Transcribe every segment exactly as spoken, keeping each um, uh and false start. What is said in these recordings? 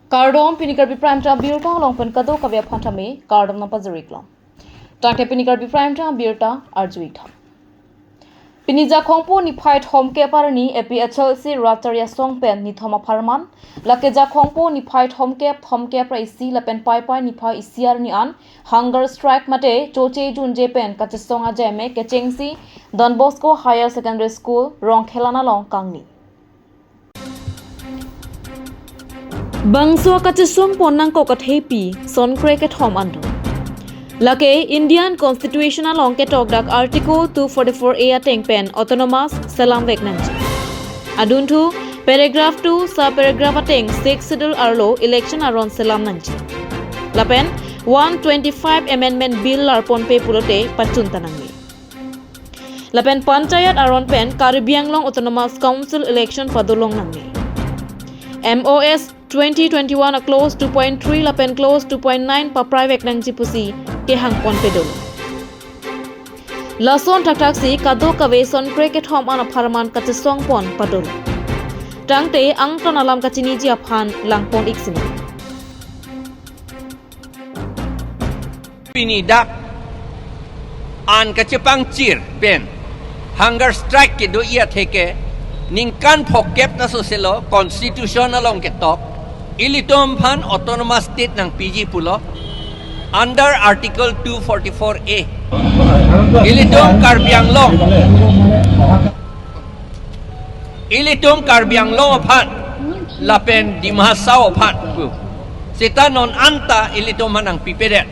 Kardom, pini Karbi Prime Time birta along pen kadokave aphan tame kardom nangpajir-ik long. Tangte pini Karbi Prime Time birta arju-ik tha. Pini Jakhongpo niphai thomkep arni A P H L C rat chari asong pen nithom apharman, lake Jakhongpo niphai thomkep, thomkep ra isi lapen Paipai niphai isi arni an hunger strike mate choche junje pen kachesong ajeme kechengsi Don Bosco Higher Secondary School, Rongkhelan along kangni. Bangso kachesong pon nangkok athepi sonkre kethom an do. Lake Indian Constitution along ketok dak Article two forty-four A ateng pen autonomous selamvek nangji. Adunthu paragraph two subparagraph ateng sixth schedule arlo election aron selam nangji. Lapen one twenty-five amendment bill larponpe pulote pachunta nangne. Lapen panchayat aron pen Karbi Anglong Autonomous Council election padolong nangne. M O S twenty twenty-one a clause two point three lapen clause two point nine papraivek nangji pusi kehang ponpe dolo. Lason thakthaksi kadokave sonkre kethom an apharman kachesong pon padolo. Tangte angton alam kachiniji aphan langpon-ik sini. Pini dak an kachepangchir pen hunger strike kedo-i atheke ningkan phokep na soselo constitution along ketok ilitum aphan autonomous state nangpiji pulo under Article two forty-four A. Ilitum Karbi Anglong Ilitum Karbi Anglong aphan lapen Dima Hasao aphan pu. Seta non anta ilitum aphan nangpipedet.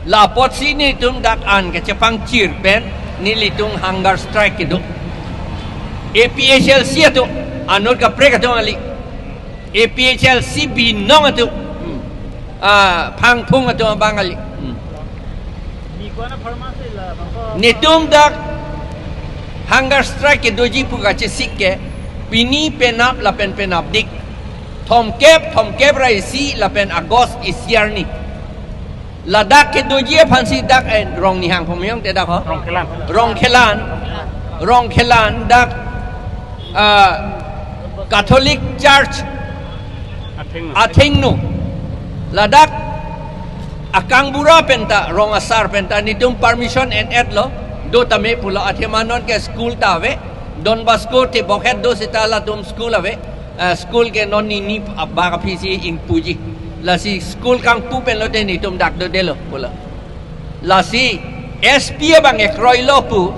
La apotsi nelitum dak an kachepangchir pen nelitum hunger strike kedo. A P H L C atum, anut kaprek atum kali. A P H L C binong atum. Hmm. Ah, phangphung atum abang kali. Hmm. Netum dak hunger strike kedoji pu kachesik ke pini penap lapen penapdik. Thomkep, thomkep ra isi lapen August isi arni. Ladak kedoji aphansi dak, eh, Rongnihang Phomyong te dak ho? Rongkhelan. Rongkhelan. Rongkhelan dak, ah, Catholic Church Athengno. Athengno. Ladak akangbura penta, rong asar penta, netum permission en-etlo, do tame pulo athema non ke school ta ave, Don Bosco te bokhet do seta latum school ave, eh, school ke non nini abak aphisi ingpuji. Lasi school kangpu pen lote netum dak dodelo pulo. Lasi S P abang ke kroilo pu,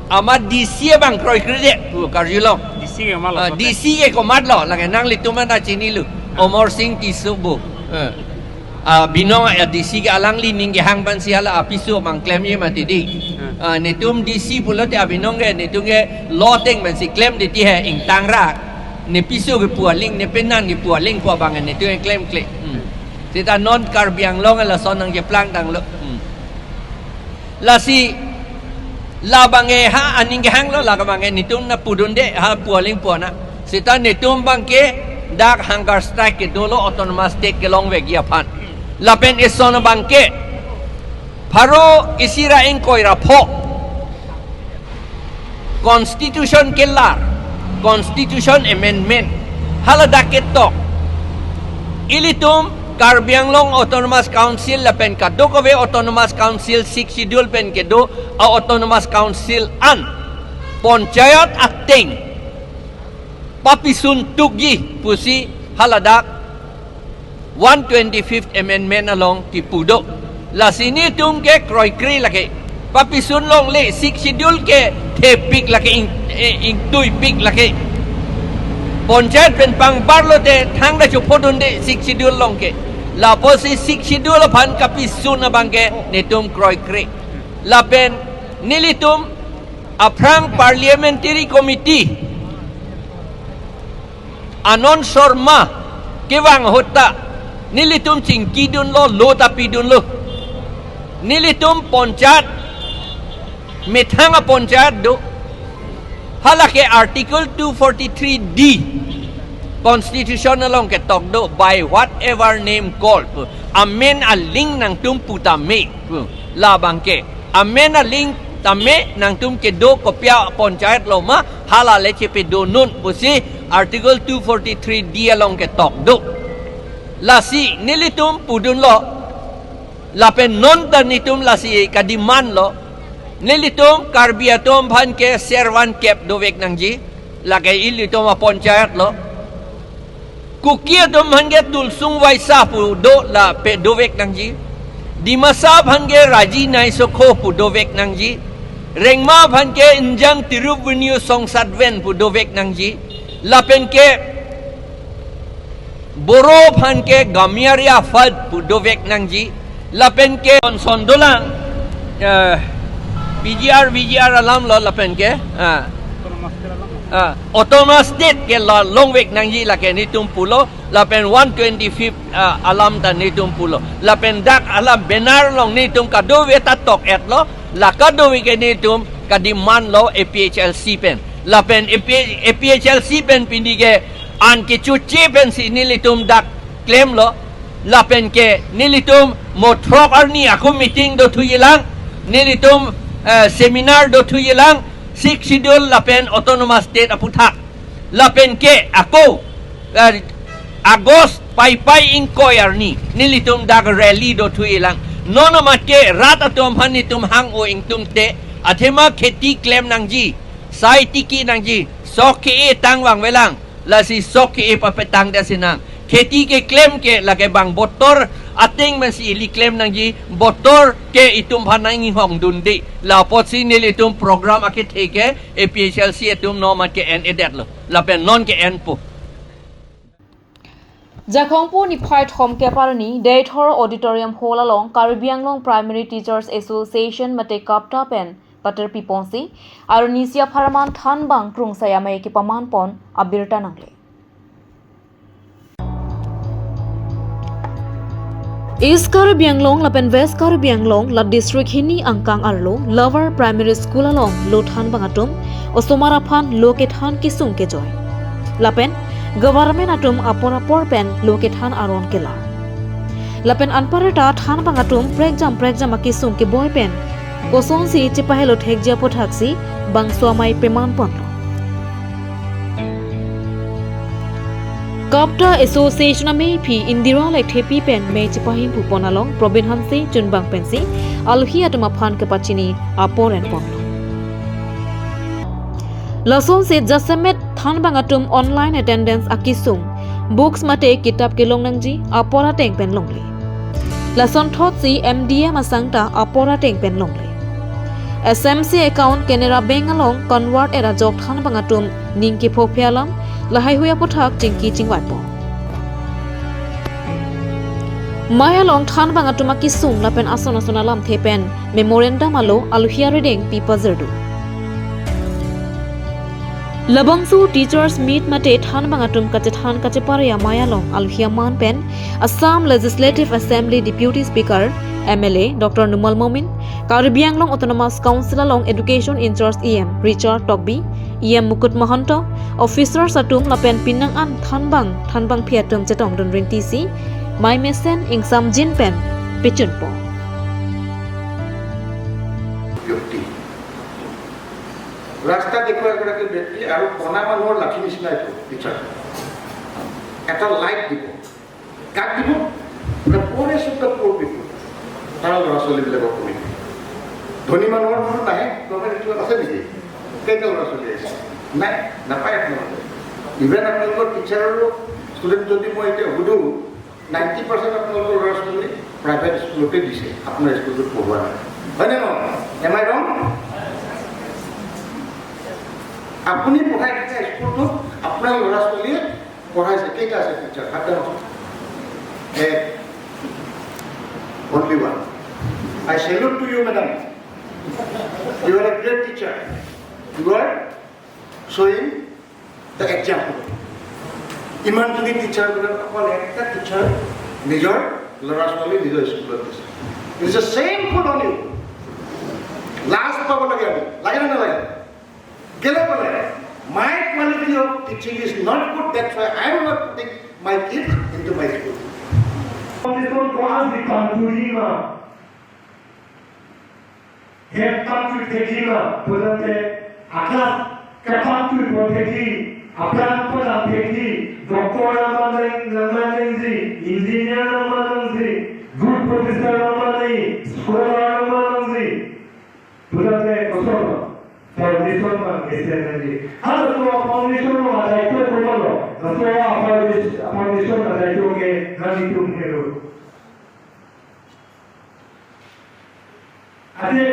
amat D C abang kroikredet pu karjulong. D C ke malo Ah, kote. D C ke komatlo, lake nanglitum anta chinilu. Ah. Omor Singh Tisso pu. Eh. Ah, binong a D C ke alangli ning kehang pensi hala apiso abang klemji mati di. Hmm. Ah, netum D C pulote abinong ke, netum ke loteng pensi klemdet ti he ingtang ra. Ne piso kepu aling, ne penan kepu aling pu abang netum ke klemkle. Hmm. Seta non Karbi Anglong lason nangkeplang tanglo. Hmm. Lasi labang ke ha aning kehanglo, labang ke netum nangpudunde ha pu aling pu ana. Seta netum abang ke dak hunger strike kedolo autonomous state kelongvekji aphan. Lapen eson abang ke pharo isi ra ingkoi ra pho Constitution kelar, Constitution amendment, haladak ketok. Ilitum Karbi Anglong Autonomous Council lapen kadokave Autonomous Council sixth schedule pen kedo a Autonomous Council an panchayat ateng papisun tukji pusi haladak one twenty-fifth amendment along kipu do. Lasi netum ke kroikre lake. Papisun longle, sixth schedule ke thepik lake, ing, eh, ingtuipik lake. Panchayat pen pangbar lote thangta chophodunde sixth schedule along ke. Lapusi sixth schedule aphan kapisun abang ke netum kroikre. Lapen nelitum aphrang Parliamentary Committee Anand Sharma kevang ahut ta nelitum chingkidunlo, lo ta pidunlo. Nelitum panchayat, methang apanchayat do. Halake Article two forty-three D Constitution along ketok do, by whatever name called. Amen aling nangtum pu tame. Labang ke. Amen aling tame nangtum kedo kopi apanchayat lo ma, hala le chepedunun pusi Article two forty-three D along ketok do. Lasi nelitum pudunlo, lapen non ta netum lasi kademand lo, nelitum Karbi atum aphan ke servan kep dovek nangji, lake ilitum aponchayat lo. Kuki atum aphan ke Tulsung Vaisa pu do lapen dovek nangji. Dimasa aphan ke Raji Naisokho pu dovek nangji. Rengma aphan ke Injang Tirubunyu Songsatven pu dovek nangji. Lapen ke Boro aphan ke Gamyari Afad pu dovek nangji. Lapen ke son son dolang, eh, P G R, V G R alam lo lapen ke, ah, ah, autonomous state ke la longvek nangji lake netum pulo, lapen one twenty-fifth, ah, alam ta netum pulo. Lapen dak alam banner along netum kadokave ta tok-et lo, la kadokave ke netum kademand lo A P H L C pen. Lapen A P, A P H L C pen pini ke an kechoche pensi nelitum dak klemlo, lapen ke nelitum mo throk arni ako meeting dothuyelang, nelitum, eh, seminar dothuyelang, Sixth Schedule lapen Autonomous State aputhak. Lapen ke ako, eh, August paipai ingkoi arni nelitum dak rally dothuyelang. Non amat ke rat atum aphan netum hang-o ingtungte, athema kheti klem nangji, sai tiki nangji, sok ke-e tang vangvelang. Lasi sok ke-e papetang da sinang. Kheti keklem ke lake bang botor ateng pensi ili klem nangji, botor ke itum aphan nang-inghongdunde. La apotsi nelitum program akethe ke A P H L C atum non amat ke en-edetlo. Lapen non ke enpo. Jakhong pu niphai thomkep arni, Deithor Auditorium Hall along Karbi Anglong Primary Teachers Association mate KAPTA pen paterpi ponsi, arnisi apharman thanbang krungsai amei kepaman pon abirta nangle. East Karbi Anglong lapen West Karbi Anglong la district hini angkang arlo Lower Primary School along lo thanbang atum osomar aphan lo kethan kesung kejoi. Lapen government atum apor apor pen lo kethan aron kelar. Lapen anparta thanbang atum prekjam prekjam akesung keboi pen kosonsi chepahelo thekji aputhaksi bangso amei peman ponlo. KAPTA Association ameiphi Indira Lekthepi pen mei chepahingpu pon along Probin Hanse chunbang pensi alohi atum aphan kepachini apor en ponlo. Lasonsi jasemet thanbang atum online attendance akesung, books mate kitap kelong nangji apor ateng pen longle. Lasonthotsi M D M asang ta apor ateng pen longle. S M C account Canara Bank along convert era jok thanbang atum ning kephophe alam lahaihui aputhak chingki chingvai pon. Mei along thanbang atum akesung lapen ason ason alamthe pen memorandum alo alohi arideng pi pajirdo. Labangso Teachers Meet mate thanbang atum kachethan kachepare amei along alohi aman pen Assam Legislative Assembly Deputy Speaker, M L A, Doctor Numal Momin, Karbi Anglong Autonomous Council along Education in-charge E M Richard Tokbi, E M Mukut Mahanta, officers atum lapen penang an thanbang thanbangpi atum chetongdun rintisi mei mesen ingsamjin pen pechunpo. ব্যক্তি। ৰাস্তা দেখুওৱা এগৰাকী ব্যক্তি আৰু কণা মানুহৰ লাঠি নিচিনা এইটো টিচাৰ। এটা লাইট দিব। কাক দিব? The poorest of the poor people। তাৰ ল'ৰা ছোৱালীবিলাকক কমিব। ধনী মানুহৰ কোনো নাহে, গভৰ্ণমেণ্ট স্কুলত আছে নেকি? কেইটা ল'ৰা ছোৱালী আছে? নাই, নাপায় আপোনালোকে। ইভেন আপোনালোকৰ টিচাৰৰো ষ্টুডেণ্ট যদি মই এতিয়া সুধো, নাইণ্টি পাৰ্চেণ্ট আপোনালোকৰ ল'ৰা ছোৱালী প্ৰাইভেট স্কুলতে দিছে, আপোনাৰ স্কুলটোত পঢ়োৱা নাই, হয়নে নহয়? Am I wrong? আপুনি পঢ়াই থকা স্কুলটোত আপোনাৰ ল'ৰা ছোৱালীয়ে পঢ়াইছে, কেইটা আছে টিচাৰ? হাত ডাঙৰ। এক। Only one. I salute to you, madam. You are a great teacher. You are showing the example। ইমানখিনি টিচাৰবিলাক অকল একটা টিচাৰ নিজৰ ল'ৰা ছোৱালী নিজৰ স্কুলত দিছে। It is a shameful on you। লাজ পাব লাগে আমি, লাগে নে নালাগে? কেলে ক'লে? My quality of teaching is not good, that's why I am not putting my kids into my school। Kondison ko azi panturi ma. Hep pantui thekji ma, pulote akas kepantui pon thekji, apran pon thekji, doctor aman nang, nang nangji, engineer Foundation, foundation pada itu ke nang itu hero. Ate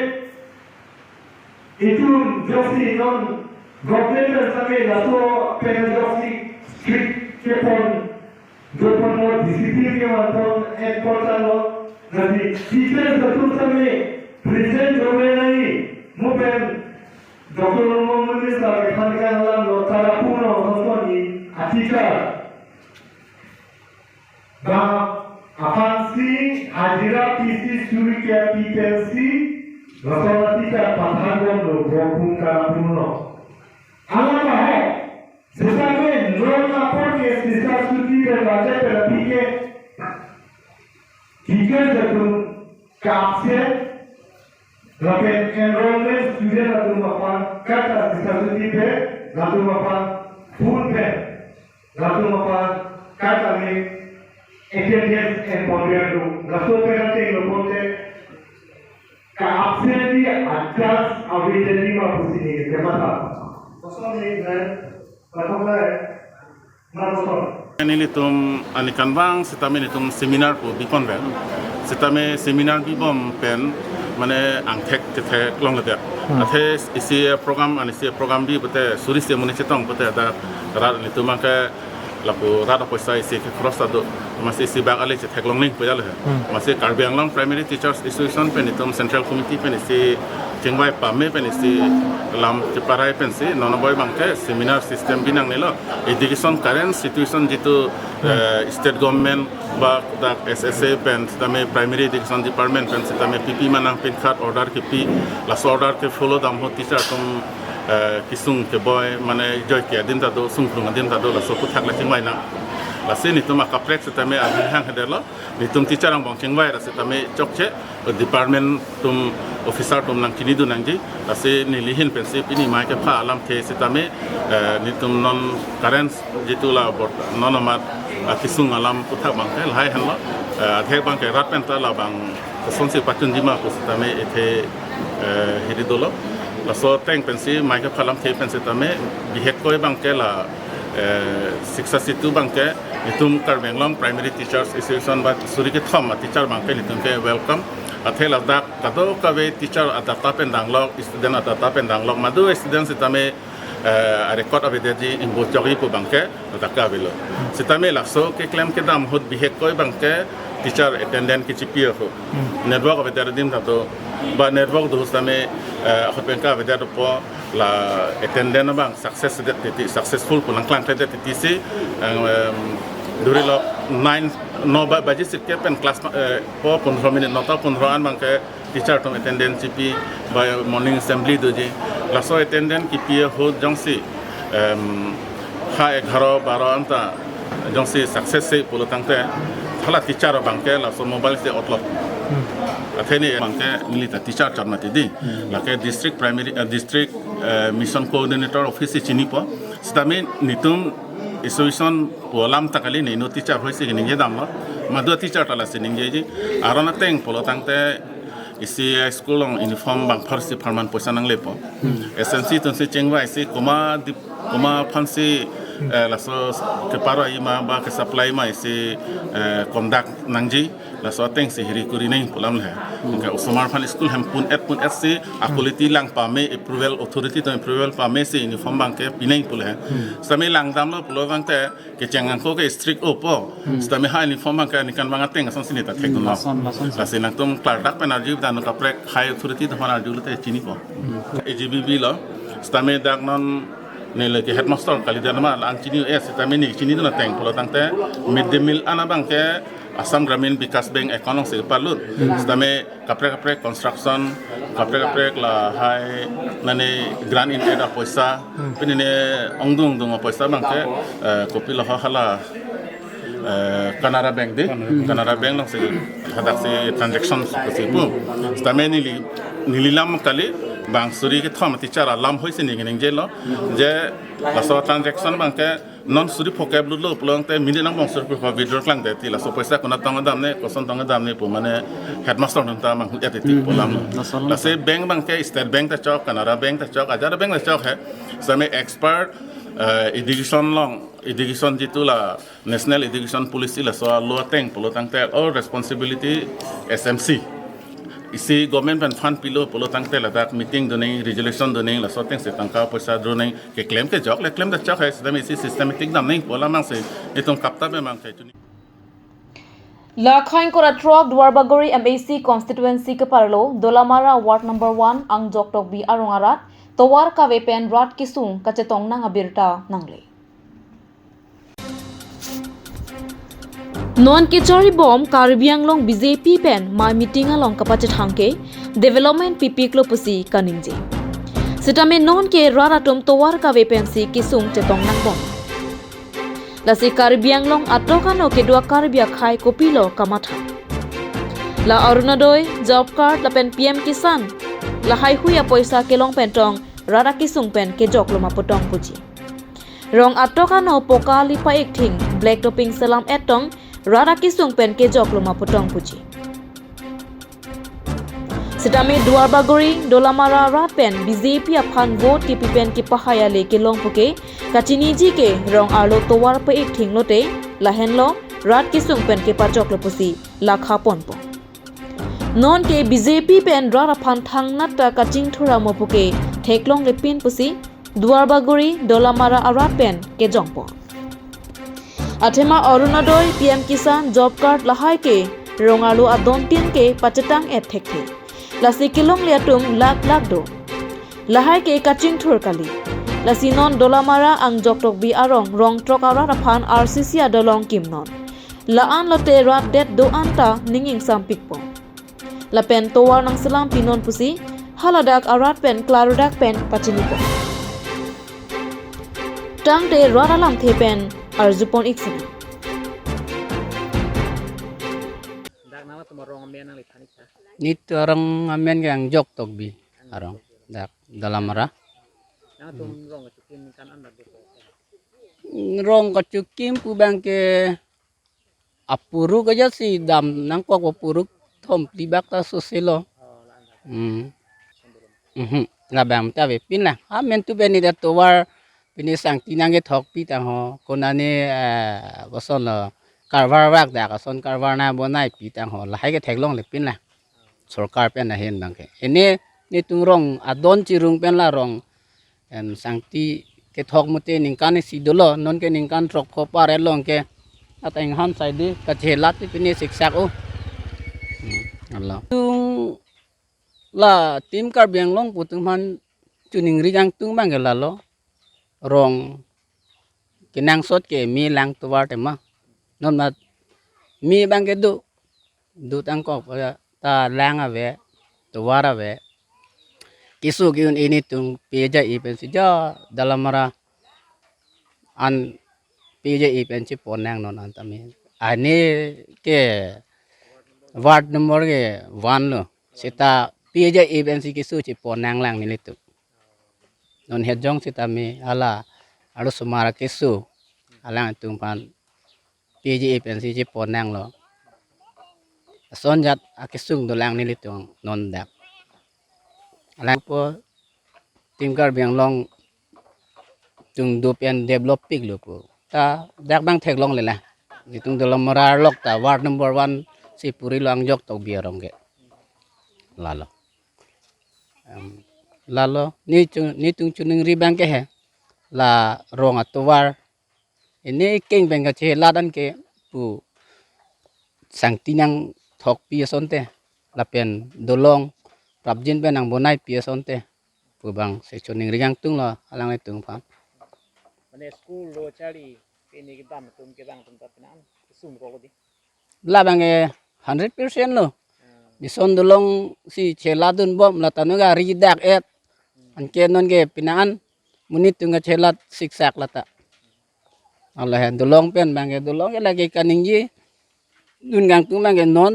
itu joksi non government sami laso pen joksi strict kepon, kepon mo discipline kevan pon important lo. Jadi teachers atum sami present government ai mo pen Doctor Romo Munis la kephan kanglam lo tara puno sosoni a teacher. Ba aphansi hajira pisi suri ke pipensi, laso a teacher pathan bom lo bom pung tara puno. Ala ba hai, sisa ke non apor ke sisa suti pen baje pen aphi ke teacher atum ka absent, lapen enrollment student atum aphan kata sisa suti pen, latum aphan phone pen, latum aphan kata me attendance and ponder do, laso pen ateng lo ponte ka absent di atas awete di ma pusi ni ke mata. Kosong ni na, patong na. Nelitum anikan bang sitame nelitum seminar pu bipon pen. Sitame seminar bibom pen mane angthek kethek longledet. Hmm. Athe isi program an isi program bi pute suri se muni chetong pute ada rat nelitum angke lapu rat apoisa isi ke cross ado. Masi isi bak ale theklongning pu jalo he. Hmm. Masi Karbi Anglong Primary Teachers Association pen itum Central Committee pen isi chingvai pame pen isi lam cheparai pensi non aboi bangke seminar system binangnelo. Education current situation jitu, hmm, eh, state government ba dak S S A pen sitame primary education department pen sitame P P manang pinkhat order kepi, laso order ke follow dam ho teacher atum, eh, kesung keboi mane joi ke adin ta do sungkrung adin ta do laso puthak la chingvai nang. Lasi nelitum akaprek sitame abihang hedelo. Nelitum teacher angbong chingvai ra sitame chokche department atum officer atum nangchinidun nangji. Lasi neli ahin pensi pini mai kepha alamthe sitame, eh, nelitum non current jitu la bot non amat, ah, kesung alam puthak bangke lahai henlo, eh, athek bangke rat penta labang kosonsi pachunji ma pu sitame ethe, eh, hiri dolo. Laso ateng pensi mai kepha alamthe pen sitame bihek koi bangke la eh, Shiksha Setu bangke, itum Karbi Anglong Primary Teachers Association ba suri kethom a teacher bangke itum ke welcome. Athe ladak kadokave teacher adata pen danglok, student adata pen danglok, madu student sitame, eh, record avedetji ingbo chokji pu bangke ladak ke avelo. Sitame laso keklem kedam ahut bihek koi bangke teacher attendance kechipi ahut. Hmm. Network avedet adim ta do, ba network do sitame, eh, ahut pen ka avedet po la attendance abang success det titi, successful pu nangklangkledet titi si, em, em, duri lo nine, no ba-, baji sirkep pen class, eh, po pondro minute, nota pondro an bangke teacher atum attendance chipi ba morning assembly doji. Laso attendance kipi ahut jongsi, em, ha egharo baro anta jongsi success si pulo tangte hala teacher bangke laso mobile si otlok. Hmm. Athene bangke neli ta teacher chot mati di. Hmm. Lake district primary, eh, district, eh, mission coordinator office si chinipo. Sitame nelitum association pu alam ta kali, neli teacher hoisi ningje damlo. Madu teacher ta lasi ningjeji. Aron ateng pulo tangte isi high school along uniform bang pharsi pharman poisa nanglepo. Hmm. S M C atum si chingvai si komat di, komat aphansi, hmm, eh, laso keparo ima ba kesupply ima isi, eh, conduct nangji, laso ateng si hiri kuri nangji pu alam le. Hmm. Anke osomar aphan school hem pun-et pun-et si, hmm, a-quality lang pame approval, authority atum approval pame si uniform bangke pi nangji pu le. Hmm. Sitame langdamlo pulo bangte kecheng angko ke strict opo. Hmm. Sitame ha uniform bangke anikan bang ateng asonsi neli ta thekdun lo. Lason, lason. Lasi nangtum klardak pen arju dan kaprek high authority atum aphan arjulote chinipo. Hmm. A G B B lo. Sitame dak non neli ke headmaster kalidet ma la-an chini-o-e sitame neli chinidun ateng pulo tangte mid day meal an abangke Assam Gramin Vikas Bank account alongsi palut. Hmm. Sitame kaprek kaprek construction, kaprek kaprek lahai nani grant in aid apoisa, hmm, pini ne ongdung ongdung apoisa bangke, eh, kopi lo ho hala, eh, Canara Bank di, hmm, Canara Bank alongsi hadak si transaction si pu. Sitame neli, neli lam kali bang suri kethom teacher alam hoisi neli ningjelo, je laso transaction bangke non suri phokep lutlo pulo tangte minute angbong suri phokep withdraw klangdet ti laso poisa konat tong damne, koson tong damne pu mane headmaster atum ta manghut-et ti, hmm, pu alam. Hmm, lason. Lasi bank bangke State Bank ta chok, Canara Bank ta chok, ajat bank ta chok he. Sitame expert Eh, education along, education jitu la National Education Policy laso alo ateng pulo tangte all responsibility S M C. Isi government pen fund pilo pulo tangte ladak meeting do nangji, resolution do nangji, laso ateng si tangka poisa do nangji, keklem kejok le klem dachok hai, sitame isi systematic dam nangji pu alam abang si itum kapta pen mang chai chuni. La Khaingkora throk Duarbagori M A C constituency keparlo Dolamara ward number one Angjok Tokbi arong arat tovar kave pen rat kesung kachetong nang abirta nangle. Non kechari bom Karbi Anglong B J P pen mai meeting along kapachethang ke development pipiklo pusi kaningje. Sitame non ke rat atum tovar kave pensi kesung chetong nang bom. Lasi Karbi Anglong atok ano kedua Karbi akhei kopilo kamatha. La Orunodoi, Job Card lapen P M Kisan lahai hui apoisa kelong pen tong rat akesung pen kejoklo ma putong puji. Rong atok ano poka lipa ikthing black topping selam etong rat akesung pen kejoklo ma putong puji. Sitame Duarbagori, Dolamara rat pen B J P aphan vote kepi pen kepahai ale kelong puke kachiniji ke rong arlo tovar pe ikthing lote lahenlo rat kesung pen kepachoklo pusi lakha ponpo. Non ke B J P pen rat aphan thangnat ta kachingthur amo puke theklonglepin pusi Duarbagori Dolamara arat pen kejongpo. Athema Orunodoi, P M Kisan, Job Card lahai ke rong arlo adontin ke pachetang et thekthe. Lasi kelongle atum lak lak do. Lahai ke kachingthur kali. Lasi non Dolamara Angjok Tokbi arong rong throk arat aphan R C C adolong kimnon. La-an lote rat det do-an ta ning ingsampikpo. Lapen tovar nangselam pinon pusi haladak arat pen klarudak pen pachinipo. Tangte rat alamthe pen arjupon iksinang. Dak nangtum arong amen nangliphan ik tha. Netum arong amen ke Angjok Tokbi arong. Dak Dolamara. Nangtum rong kachikim kan anda do. Rong kachikim pu abang ke apuruk aja si dam nangkok apuruk thom tibak ta soselo. Hmm. Mhm. Labang ta avepin la. Amen tu beni da tovar pini sangti nangkethok pitang ho. Konane, eh, koson lo karvar vak da koson karvar nangbonaipitang ho. Lahai ke theklonglepin la. Sorkar pen ahin abang ke. Ini netum rong adon chirung pen la rong em, sangti kethok mute ningkan isi dolo, non ke ningkan throk pho par elong ke. Ateng han sai di kachelat ti pini siksak o. Hmm, alo. Tung la Team Karbi Anglong pu atum aphan choningri kangtung abang ke lalo. Rong kenangsot ke me lang tovar tema. Non mat me abang ke do. Do tangkok ta lang ave, tovar ave. Keso ke-un netum P J E pensi ja Dolamara an P J E pensi pon nangnon an tame. Ani ke ward number ke one lo. Seta P J E pensi keso chepon nanglang nelitum. Non hejong sitame hala arlosomar keso alangtum aphan P J E pensi chepon nanglo. Ason jat akesung dolang nelitum non dak. Alangpo Team Karbi Anglong tung do pen develop piklo pu. Ta dak abang theklongle la. Netum Dolamara lok ta ward number one si purilo Angjok Tokbi arong ke. Lalo. Em, lalo netum, netum choningri abang ke he. La rong atovar. Ini keng pen kachelat an ke pu sangti nangthokpi asonte. Lapen dolong prapjin pen nangbonaipi asonte. Pu abang si choningri kangtung lo alanglitum aphan. Mane school lo charli pini kedam atum kevang atum ta pini an kesung rok di. Labang ke hundred percent lo. Hmm. Bison dolong si cheladun bom la tanu gari dak et. Hmm. Anke non ke pini an monit atum kachelat siksak lata. Alo he dolong pen abang ke dolong ke lake kaningje. Dun kangtung abang ke non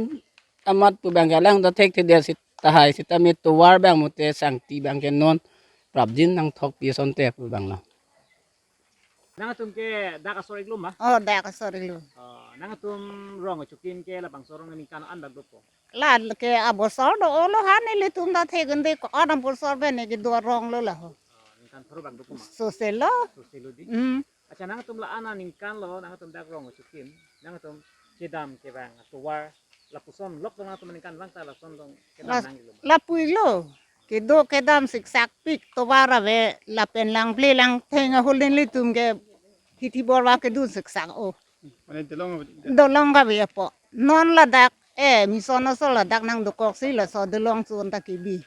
amat pu abang ke alang ta thekthedet sita hai sitame tovar abang mute sangti abang ke non prapjin nangthokpi asonte pu abang lo. Nangtum ke dak asor iklo ma? Oh, dak asor iklo. Oh, nangtum rong kachikim ke labangso arong ningkan an dak dopo? La ke abosor do-olo ha nelitum ta thekunde ko-an abosor pen ne kedo arong lo la ho. Oh, Tan thoro bang dokuma. Soselo. Soselo di. Hmm. Acha nangtum la-an aningkan lo, nangtum dak Rong Achukim, nangtum kedam kevang atovar, lapuson lok nangtum aningkan vang ta lason dong kedam Las- nang ilo. Lapu-iklo. Kedo kedam siksak pik tovar ave lapen lang ple lang theng ahul nelitum ke hithi borwa kedun siksak o. Mane dolong ave. Dolong kave apo. Non ladak, eh, mission aso ladak nangdokok si laso dolong chun ta kebi.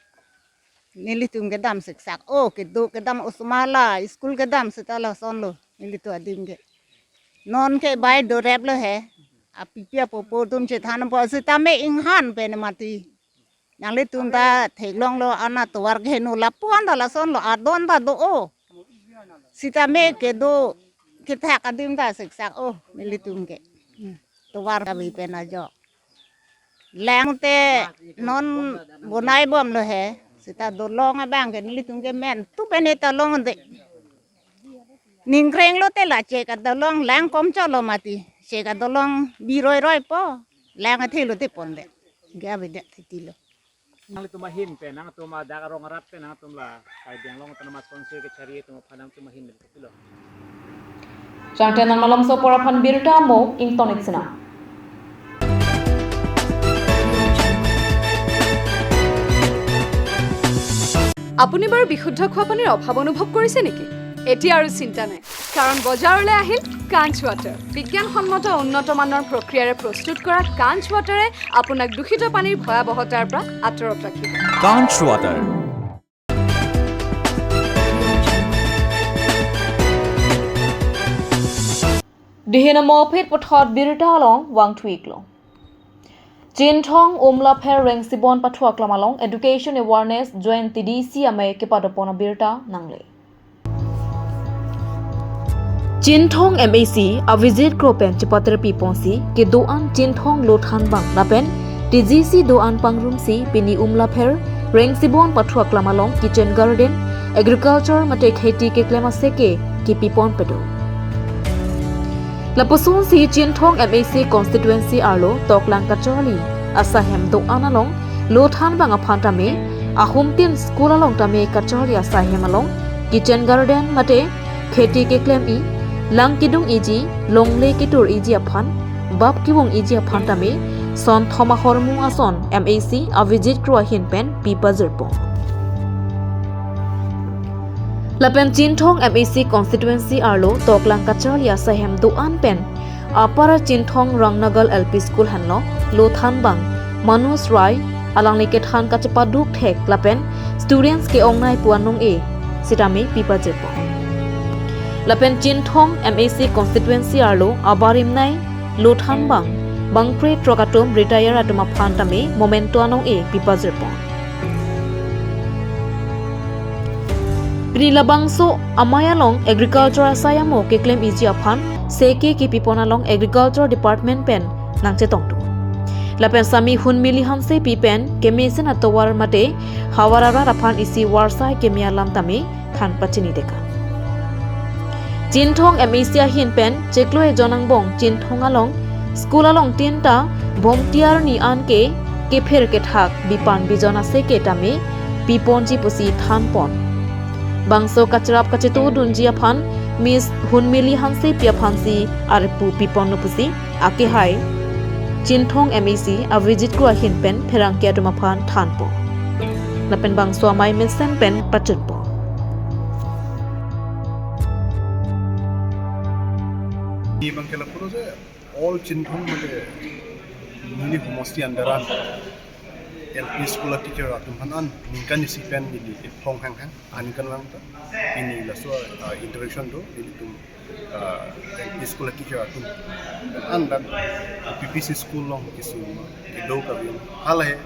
Nelitum kedam siksak o, kedo kedam osomar la, school kedam seta lason lo, nelitum adim ke. Non ke bai dorep lo he. Apipi apopo atum chethan po sitame inghan pen mati. Nanglitum ta theklonglo, an atovar keheno lapu-an ta lason lo, adon ta do o. Sitame kedo kethak adim ta siksak o, nelitum ke. Hmm. Tovar kave pen ajok. Lang te non bonai bomlo he. Seta dolong abang ke nelitum ke men tu pen ta longde. Ningkreng lote la chek adolong lang komcholo mati. Chek adolong biroi roi po. Lang athe lote ponde. Ke avedet thiti lo. Nangtum ahin pen, nangtum adak arong arat pen, nangtum la kai biang long tanama sponsor kechari atum aphan nangtum ahin pen kopilo. Changten nang malom sopor aphan birta mo ington iksina. আপুনি বাৰু বিশুদ্ধ খোৱা পানীৰ অভাৱ অনুভৱ কৰিছে নেকি? এতিয়া আৰু চিন্তা নাই, কাৰণ বজাৰলৈ আহিল কাঞ্চ ৱাটাৰ। বিজ্ঞানসন্মত উন্নত মানৰ প্ৰক্ৰিয়াৰে প্ৰস্তুত কৰা কাঞ্চ ৱাটাৰে আপোনাক দূষিত পানীৰ ভয়াৱহতাৰ পৰা আঁতৰত ৰাখিব। Kanch Water. Dihina mopit puthot birta along vangthuiklo. Chinthong Umlapher Rengsibon pathu aklam along education awareness joint T D C amei kepadopon abirta nangle. Chinthong M A C Avijit Kro pen chepaterpi ponsi kedo-an Chinthong lothanbang lapen T G C do-an pangrumsi pini Umlapher Rengsibon pathu aklam along kitchen garden, agriculture mate kheti keklem aseke kepipon pedo. Lapuson si Chinthong M A C constituency arlo Toklang kacharli asaihem do-an along lothanbang aphan tame, ahumtin school along tame kacharli asaihem along kitchen garden mate kheti keklem-i, lang kedung-iji, longle ketur-iji aphan, bap kevung-iji aphan tame, son thom ahormu ason M A C Avijit Kro ahin pen pipajirpo. Lapen Chinthong M A C constituency arlo Toklang kacharli asaihem do-an pen Upper Chinthong Rangnagal L P School henlo lothanbang Manoj Rai alangli kethan kachepaduk thek lapen students ke-ongnei pu anong-e sitame pipajirpo. Lapen Chinthong M A C constituency arlo abarim nei lothanbang bangkre throk atum retire atum aphan tame memento anong-e pipajirpo. Pini labangso amei along agriculture asai amo keklem-iji aphan seke kepipon along agriculture department pen nangchetongdun. Lapen Sami Hunmili Hansepi pen kemesen atovar mate havar arat aphan isi varsai keme alam tame than pachini deka. Chinthong M A C ahin pen chiklo ejon angbong Chinthong along school along tinta bomtiar ni an ke kephir kethak bipan bijon aseke tame piponji pusi thanpon. Bangso kacharap kachetodunji aphan Miss Hunmili Hansepi aphansi arpu piponlo pusi akehai Chinthong M A C Avijit Kro ahin pen pherangke atum aphan thanpo. Lapen bangso amei mesen pen pachunpo. Ni bang ke lapu lo je all Chinthong mate neli homosti under an L P school teacher atum aphan an ningkan isi pen neli iphong hang hang aningkan lang ta pini laso, ah, interaction do nelitum, ah, L P school teacher atum an dak P P C school along kesung kedo kave halahei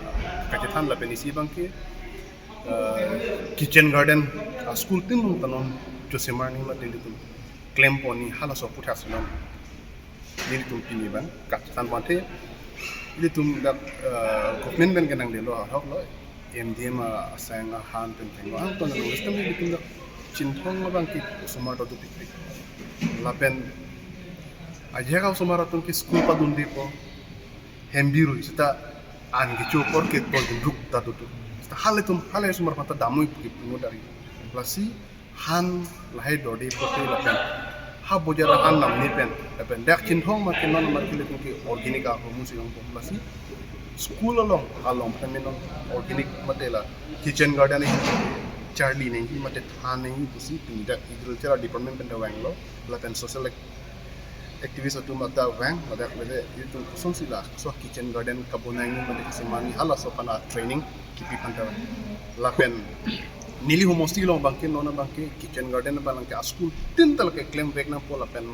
kachethan lapen isi bang ke, ah, kitchen garden, ah, school tin mung tanon Joseph Marning mate nelitum klempon ni halaso aputhak si non nelitum pini bang kachethan pon te nelitum dak, ah, government pen kenangdetlo ahok lo M D M asang ahan pen pen lo angton nang system nelitum dak Chinthong abang ke osomar ta dopikpik lapen ajak osomar atum ke school padundepo hembi rui seta an kecho apor ke tol dundruk ta dodo seta halatum halahei osomar aphan ta damnoi pu ke pungo dari lasi Han lahai dorde pote lapen ha bojar han namne pen lapen dak Chinthong ma ke non ma ke lekin ke organic ahormu si longpo, lasi school along along pen non organic mate la kitchen garden charli nangji mate than nangji pusi pini dak agriculture department pen ta vanglo lapen social ac- activist atum ta vang, ladak lede itum kosonsi laso kitchen garden kabonai nangji mate kasiman nangji halaso aphan training kipi aphan ta vang. Lapen neli homosti along abangke non abangke kitchen garden abangke a-school tin ta lake klemvek nangpo lapen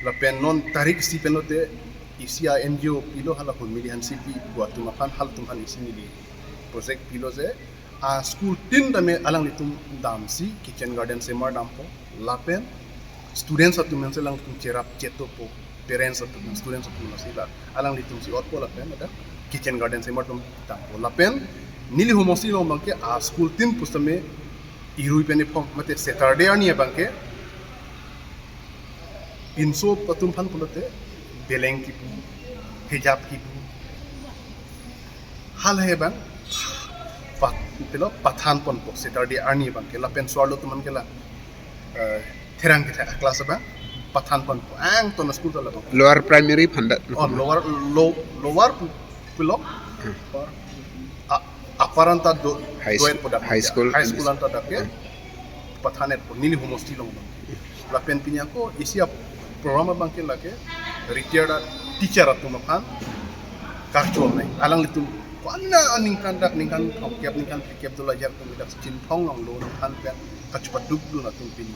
lapen non tarik isi pen lote isi a-N G O pilo hala Humili Hansi pi pu atum aphan halatum aphan isi neli project pilo je a-school tin tame alanglitum damsi kitchen garden semar dampo lapen students atum mense alangtum cherap chetopo, parents atum, students atum lasi la alanglitum si otpo lapen ada kitchen garden semar atum dampo lapen neli homosti along abangke a-school tin pusitame irui pen iphong mate Saturday arni abangke pinso atum aphan pulote beleng kipu, hijab kipu, hal he abang pat pilo pathan ponpo Saturday arni abangke lapen so-arlo atum an ke la eh, therang kethak a-class abang pathan ponpo angton a-school ta labang. Lower primary aphan dak. Oh, lower low lower pu- pilo. Hmm. Or, a- upper anta do High doet school- po dak high school high and school anta dak ke. Hmm. Pathan etpo neli homosti along abang. Lapen pini ako isi a-program abangke lake retired teacher atum aphan karcho nai. Alanglitum ko-an aningkan dak ningkan thomkep ningkan phlikep dola ajat atum dak Chinthong along lo nang aphan pen kachepaduk dun atum pini.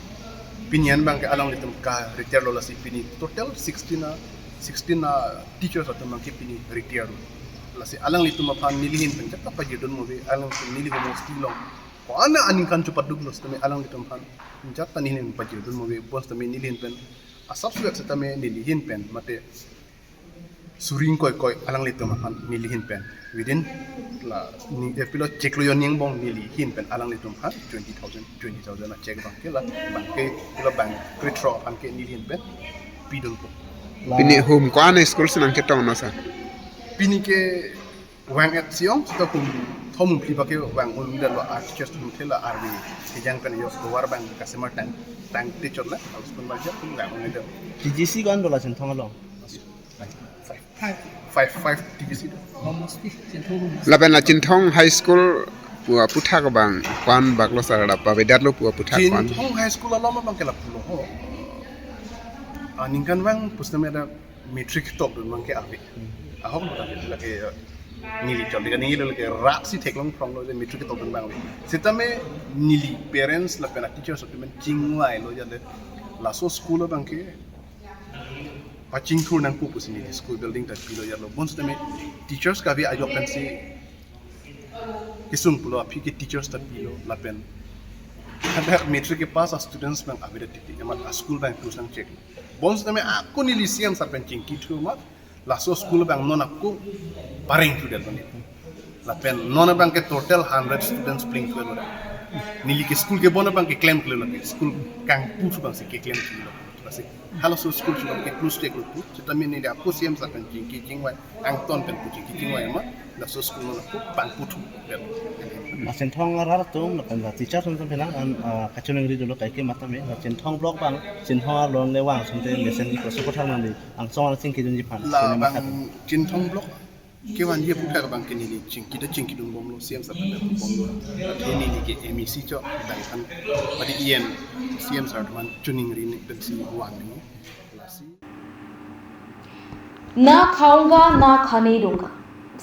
Pini an abangke alanglitum ka-retire lo lasi pini total sixteen a sixteen a teachers atum abangke pini retire lo. Lasi alanglitum aphan neli ahin pen jat ta pajir dun mo ave alanglitum neli homosti along ko-an aningkan chepaduk lo sitame alanglitum aphan jat ta neli ahin pajir dun mo ave bonsitame neli ahin pen asap suyak sitame neli ahin pen mate suri ingkoi koi alanglitum aphan neli ahin pen within la ni eh, pilo chiklo jon ni angbong neli ahin pen alanglitum aphan twenty thousand twenty thousand a check abangke la abangke pilo bank krethrok aphan ke neli ahin pen pidunpo. Pini hum ko-an school si nangchetong no sir? Pini ke vang-et si ong seta hum thom hum phli abangke vang un dalo a teachers atum thela army kejang pen yo tovar abang kasemar tang tang teacher la harus pun baca pun vang un dalo. T G C ko-an dola Chinthong along? Five. Five, five T G C do. Homosti, Chinthong homosti. Lapen la Chinthong High School pu aputhak abang ko-an bak lo sir, ada pavedet lo pu aputhak ko-an? Chinthong High School along abangke lapulo ho. Ah, ningkan vang pusitame ada matric top dun abangke ave. Ahok lo lake, lake neli chot lake neli lake rak si theklong phrong lo je matric top dun abang ave. Sitame neli parents lapen teachers atum chingvai lo jale laso school abangke pachingthur nangpo pusi neli school building ta pilo jalo. Bonsitame teachers kave ajok pensi kesung pulo aphi ke teachers ta pilo lapen hadak matric kepass a students abang ave titi amat a school abang close nangchek. Bonsitame ako neli C M sir pen chingkithu amat laso school abang non ako pareng thu del bani. Lapen non abangke total hundred students plengthu lo. Neli ke school kebon abangke klemkle lo, school kangpu thu abangsi keklemkle lo. Lasi halaso school abangke close chek lo pu. Sitame neli ako C M sir pen chingki chingvai, angton pen pu chingki chingvai amat laso school non ako pangpu thu del. La Chinthong arat atum lapen la teacher atum penang an, ah, kachiningri dolo kaike matame la Chinthong block abang Chinthong along le vang asonte mesen di koso kothak nangli angsong angsong chingkidunji aphan. La kene abang matha. Chinthong block kevanji aputhak abangke neli chingki ta chingkidun bomlo, C M sir pen bomlo. Athe neli ke M A C chot, dai aphan padi E M C M sir aphan chiningri ne pensi vang ni. Lasi. ना खाऊंगा ना खाने दूंगा,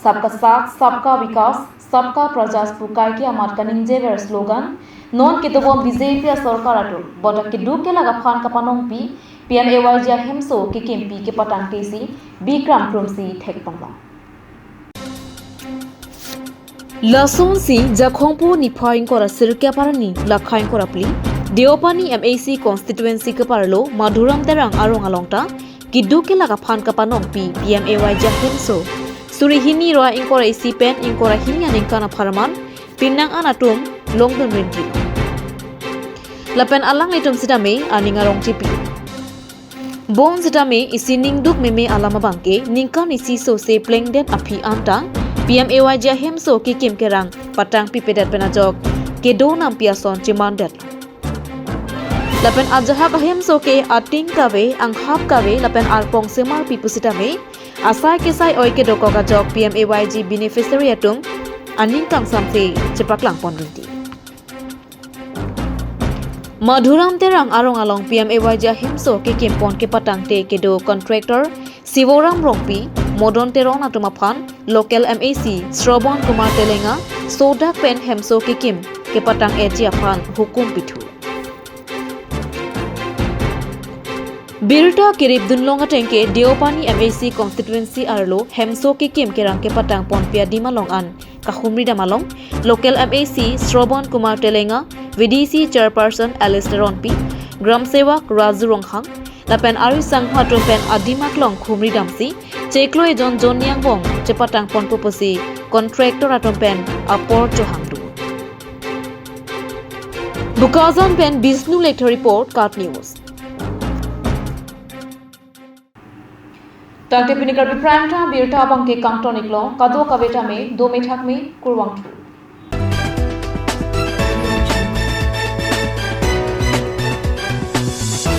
सबका साथ सबका विकास, सबका प्रयास pu kaike amat kaningjever slogan non kedobom B J P asorkar atum bodak keduk kelak aphan kapanongpi P M A Y G ahemso kekimpi kepatangtesi Bikram Krumsi thekponlong. Lasonsi Jakhong pu niphai ingkoi ra sirkep arni lakha ingkoi ra phli Deopani M A C constituency keparlo Madhuram Terang arong along ta keduk kelak aphan kapanongpi P M A Y G ahemso suri hini ra ingkoi ra isi pen ingkoi ra hini aningkan apharman penang an atum longdun rinti. Lapen alanglitum sitame aning arong chipi. Bonsitame isi ningduk meme alam abangke ningkan isi sose plengdet aphi anta P M A Y G ahemso kekim kerang patangpipedet pen ajok kedo nampi ason chimandet. Lapen ajahak ahemso ke ating kave, anghap kave lapen arpong semarpi pusitame asai kesai oi kedokok ajok P M A Y G beneficiary atum aning kangsamse chepaklangpon dunti. Madhuram Terang arong along P M A Y G ahemso kekimpon kepatangte kedo contractor Sivoram Rongpi, Modon Teron atum aphan local M A C Srobon Kumar Telenga sodak pen hemso kekim kepatang-etji aphan hukum pithu. Birta kirip dunlong atengke Deopani M A C constituency arlo hemso kekim kerang kepatangponpi adim along an kahumridam along local M A C Srobon Kumar Telenga, V D C chairperson Alice Teronpi, Gram Sevak Raju Ronghang, lapen ari sangho atum pen adim aklong humridamsi chiklo ejon jonni angbong chepatangponpo pusi contractor atum pen apor chohangdun. Bokajan pen Bishnu Lekthar report, KAT News. Tangte pini Karbi Prime Time birta abangke kangton-iklo, kadokave tame dome thakme, kurvangthu.